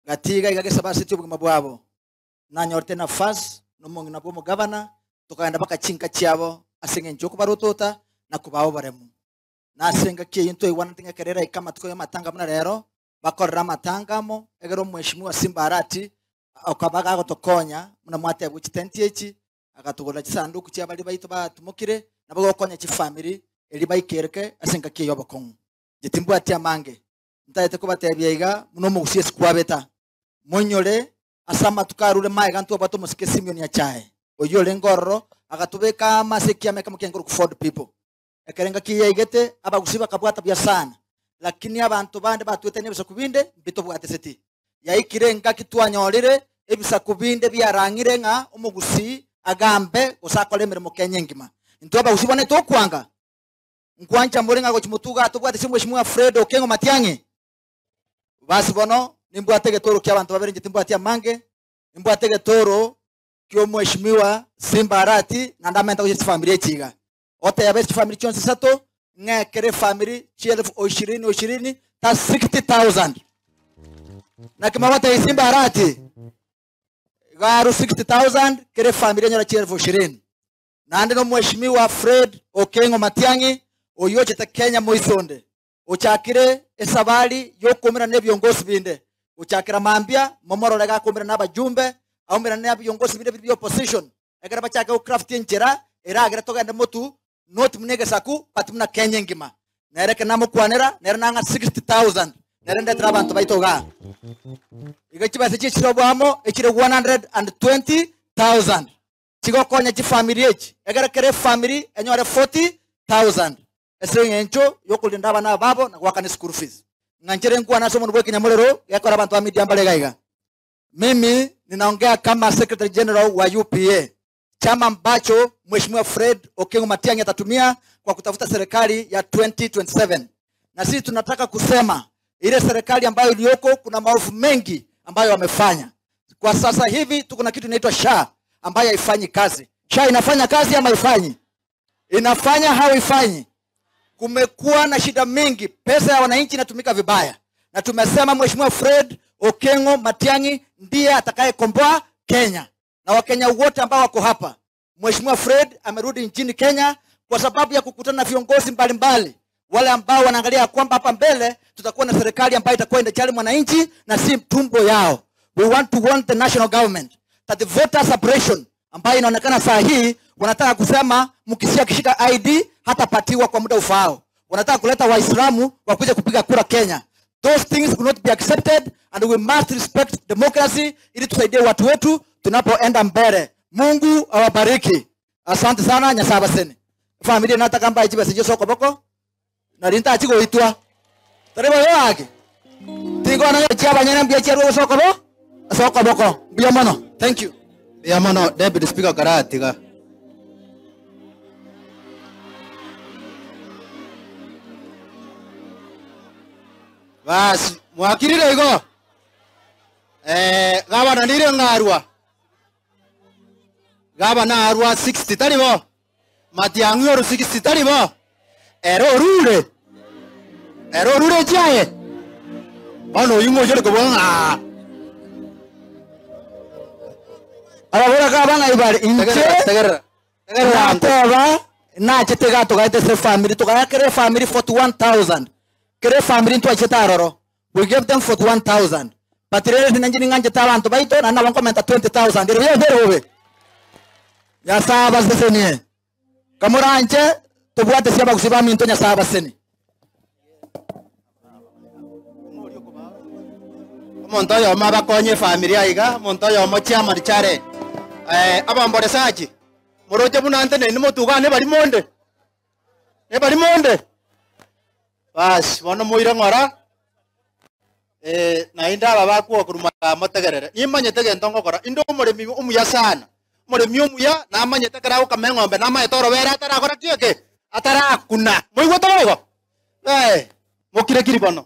Gati iga iga gesabasetie obogima bwabo. Nanyorete nafasi nomong'ina bw'omogavana, tokagenda mpaka chinka chiabo ase engencho y'okobarotota na kobaa oboremu. Na ase engaki eyio ntwaigwanete ng'a ekero eraike amatuko y'amatanga buna rero, bakorere amatanga amo, egere omweshimiwa Simba Arati okaba gagotokonya buna mwatebwa chitenti echi, agatogorera chisanduku chia baria baito batumokire, nabo gokonya chifamiri eria baikereke ase engaki eye y'obokong'u. Inche timbwati amange, ntagete kobatebia iga buna omogusi ase kwabeta, Moinyore ase amatuko arure magega ntwabwate omosike Simeon Achae, oyio orenge ororo, agatobeka amo ase ekiama ekemo kiaye nkorokwa Ford People. Ekero engaki eye yaigete, abagusii bakabwata buya sana, lakini abanto bande batwetania ebisaku binde mbitobwateseti. Yaikire engaki twanyorire ebisaku binde biarang'ire ng'a omogusii agambe gose akore emeremo Kenya engima. Intwe abagusii bono tokwanga. Nkwancha more ng'a gochia motuga atobwatese omweshimiwa Fred Okengo Matiang'i? Basi bono nimbwate egetoro ki'abanto babere inche timbwati amange, nimbwate egetoro ki'omweshimiwa Simba Arati naende amente gochia chifamiri echi iga. Otebe chifamiri chionsi isato ng'a ekero efamiri chielfu o ishirini o ishirini ta 60,000. Naki mogotebia Simba Arati? Garu 60,000 kera efamiri enyora chielfu ishirini. Naende nomweshimiwa Fred Okengo Matiang'i oyio ochete Kenya moisonde ochakire esabari y'okoumerana nebiongosi binde gochakera mambia momorore gakoumerana nabajumbe aumerane nabiongosi binde biri bia opposition ekero bachake gocraft enchera eragere togende motu not buna egesaku but buna Kenya engima. Nere ekero namokwanera nere nang'a 60,000 nere ndetere abanto baito igaa. Iga chibesa chiechire oboamo echire 120,000 chigokonya chifamiri echi egere kera efamiri enyore 40,000 ase eng'encho y'okorinda abana babo na goakana eschool fees. Ng'a nchere nkwane ase omonwa bw'ekenyamorero gekora abanto ba media mbare iga iga. Mimi ninaongea kama Secretary General wa UPA, chama ambacho Mheshimiwa Fred Okengo Matiang'i atatumia kwa kutafuta serikali ya 2027. Na sisi tunataka kusema ile serikali ambayo iliyoko kuna maovu mengi ambayo wamefanya. Kwa sasa hivi tuko na kitu inaitwa SHA ambayo haifanyi kazi. SHA inafanya kazi ama haifanyi? Inafanya au haifanyi? Kumekuwa na shida mingi, pesa ya wananchi inatumika vibaya, na tumesema Mheshimiwa Fred Okengo Matiang'i ndiye atakayekomboa Kenya na Wakenya wote ambao wako hapa. Mheshimiwa Fred amerudi nchini Kenya kwa sababu ya kukutana na viongozi mbalimbali wale ambao wanaangalia kwamba hapa mbele tutakuwa na serikali ambayo itakuwa inajali mwananchi na si tumbo yao. We want to warn the national government that the voter suppression ambayo inaonekana saa hii wanataka kusema mkisia akishika ID hatapatiwa kwa muda ufaao. Wanataka kuleta Waislamu wakuje kupiga kura Kenya. Those things will not be accepted and we must respect democracy ili tusaidie watu wetu tunapoenda mbele. Mungu awabariki. Asante sana Nyasaye abaseni. Familia nataka mbaye chibesa chio sokoboko nari ntachigoitwa. Tari boyo wake. Tingona chia abanyene mbuya chiarwa gosokobo sokoboko. Mbuya mono. Thank you. Mbuya mono Deputy Speaker karatiga. Basi mwakirire igo eh, gabana nire ng'arwa gabana arwa 60 tari bo Matiang'i oru 60 tari bo ere orure ere orure chiaye bono oyio ng'ochore kobua ng'a Ababora kaba ng'a ibare inche tegerera tegerera tegerera ango nateba nachete iga togaete ase efamiri togaya kera efamiri 41000 kera efamiri ntwachete aroro we gave them 41000 but rero ninche ning'anchete abanto baito naende nabo nkomenta 20000 ere buya gose ere bobe Nyasaye abasesenie kamoranche tobwate ase abagusii baminto Nyasaye abasesenie. Omonto oyomo abakonye efamiri aiga, omonto oyomo chairman challenge. Eh, abamboresachi, moroche buna nteneni motugane bari monde? Nebari monde? Basi, bono moire ng'ora, eh, naende aba bakwoa korwa magaa motegerere. Nimanyete egento ngokora, inde omoremi omuya sana, omoremi omuya namanyete ekero agokama eng'ombe namanyete orobere atarakora ki eke? Atarakuna. Moigwete boigo? Eh, mokire kiri bono.